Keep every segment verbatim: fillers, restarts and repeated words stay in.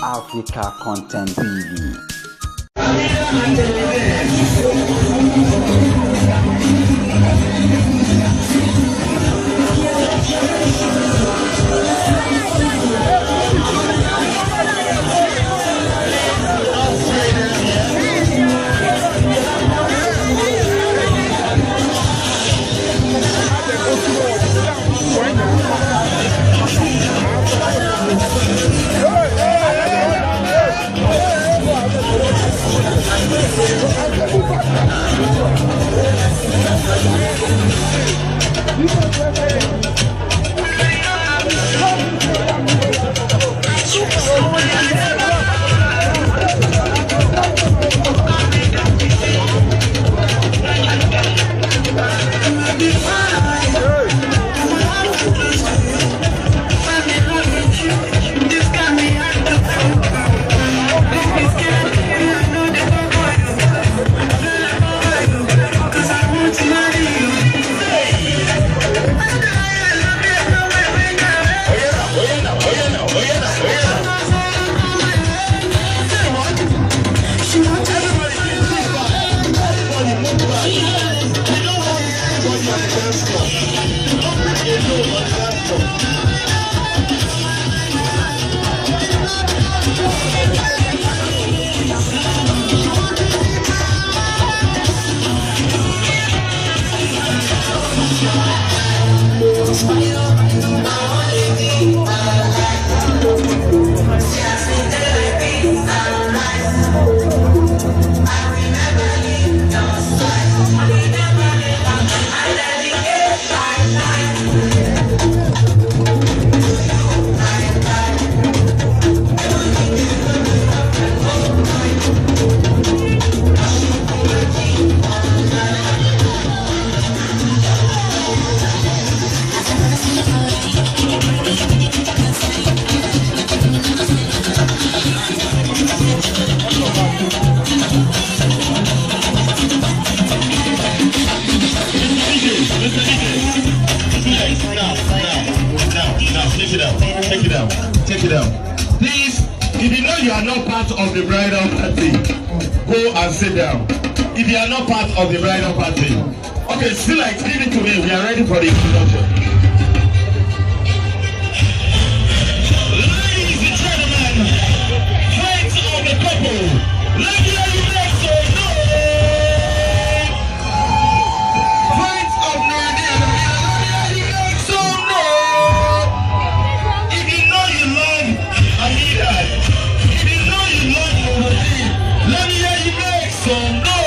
Africa Content T V. Now, now, now, now, take it out, take it out, take it out. Please, if you know you are not part of the bridal party, go and sit down. If you are not part of the bridal party, okay, still like, give it to me. We are ready for the introduction. Ladies and gentlemen, friends of the couple, let me hear you make some noise. Friends of Nadia, let me hear you make some noise. If you know you love Amida, if you know you love Nurudeen, let me hear you make some noise.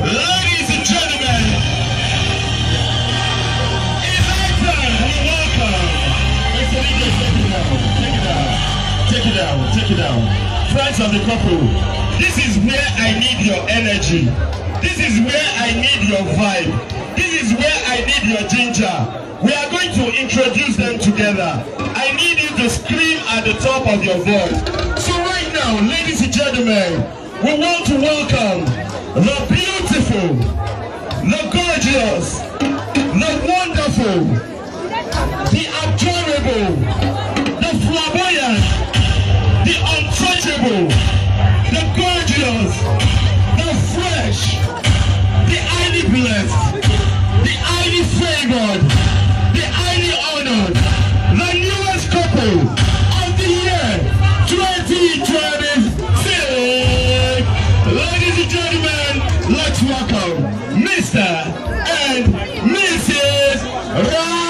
Ladies and gentlemen, it's high time we welcome Mister D J. Take it down, take it down, take it down, take it down. Friends of the couple, this is where I need your energy. This is where I need your vibe. This is where I need your ginger. We are going to introduce them together. I need you to scream at the top of your voice. So right now, ladies and gentlemen, we want to welcome the beautiful, the gorgeous, the wonderful, the adorable, the flamboyant, the untouchable, the gorgeous, the fresh, the highly blessed, the highly favored, the highly honored, the newest couple of the year twenty twenty-six. Ladies and gentlemen, let's welcome Mister and Missus Raji.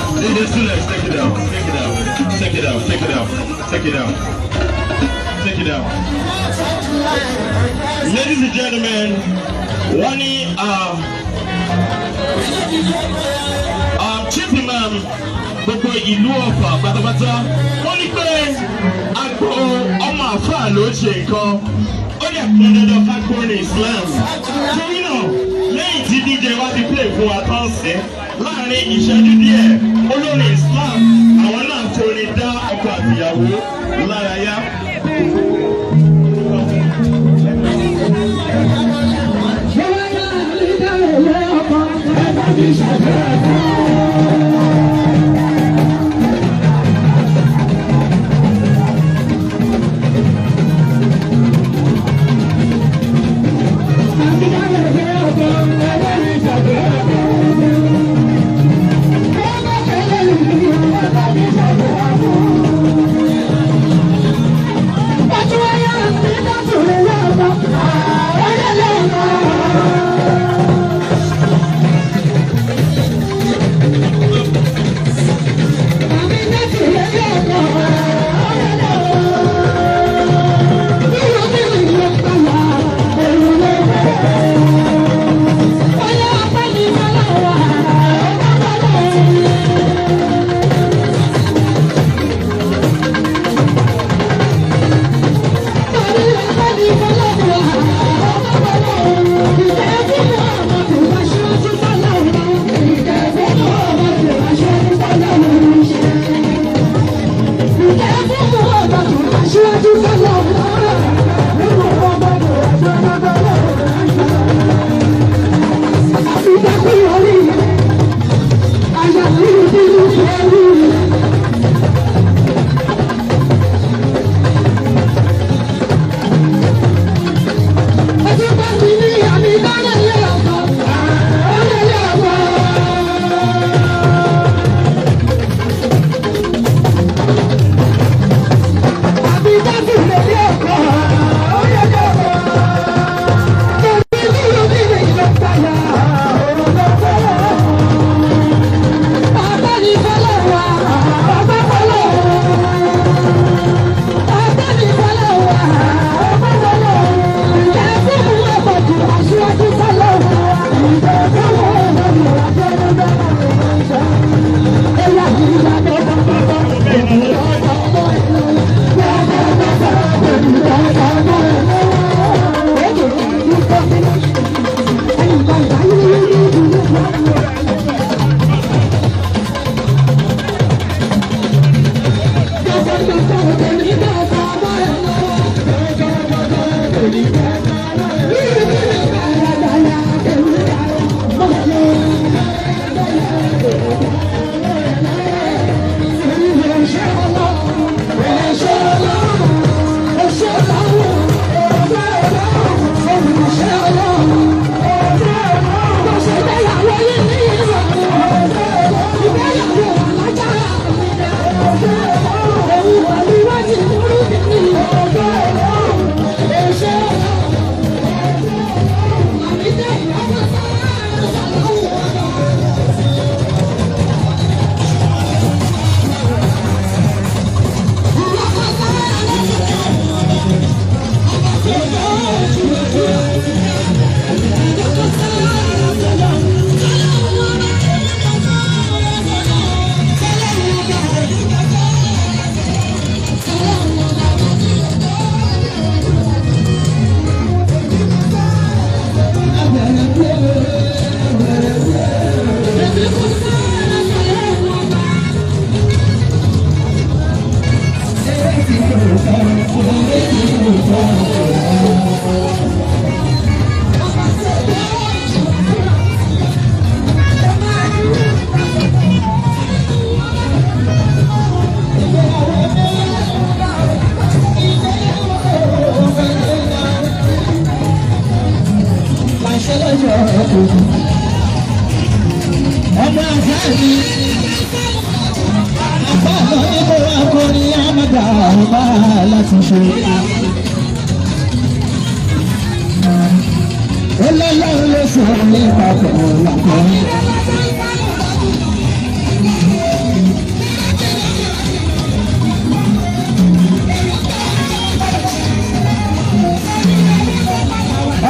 Take it out. Take it out. Take it out. Take it out. Take it out. Take it out. Ladies and gentlemen, wọ́n ní, uh, um, Chief Imam gbogbo ìlú Ọ̀fà pátápátá, wọ́n ní pé agbo ọmọ àfáà ló ń ṣe nǹkan, ó dẹ̀ pọn dandan ká kọrin Islam. Torí náà, lẹ́yìn tí D J wa ti play fún wa tán sí, láàrin ìṣẹ́jú díẹ̀, olórin Islam, àwọn náà forin dá ọkọ àtìyàwó lárayá. Ọmọ àṣà mi, àbá àwọn onímọ̀ akọrin Amada ọba láti ṣe. Ọlọ́run ló sọ nípa ọ̀pọ̀lọpọ̀.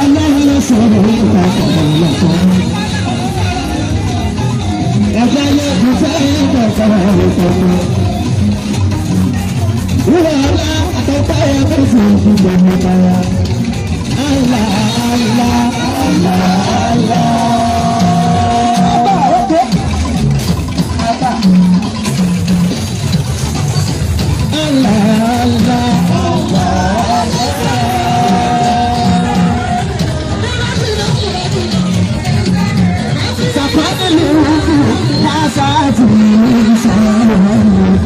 Ọlọ́run ló sọ nípa ọ̀pọ̀lọpọ̀. Ẹ̀ka yóò fi sẹ́yìn kọ̀ọ̀kan ọ̀pọ̀lọpọ̀. Wúwo ọlá àtọ́pá ẹ̀ fún ìdílé mi báyà. Allah, Allah, Allah, Allah. Abba, okay. Abba. Allah, Allah, Allah, Allah. Sàpàdé ló ń kú, yá sáà tì í sọ̀rọ̀.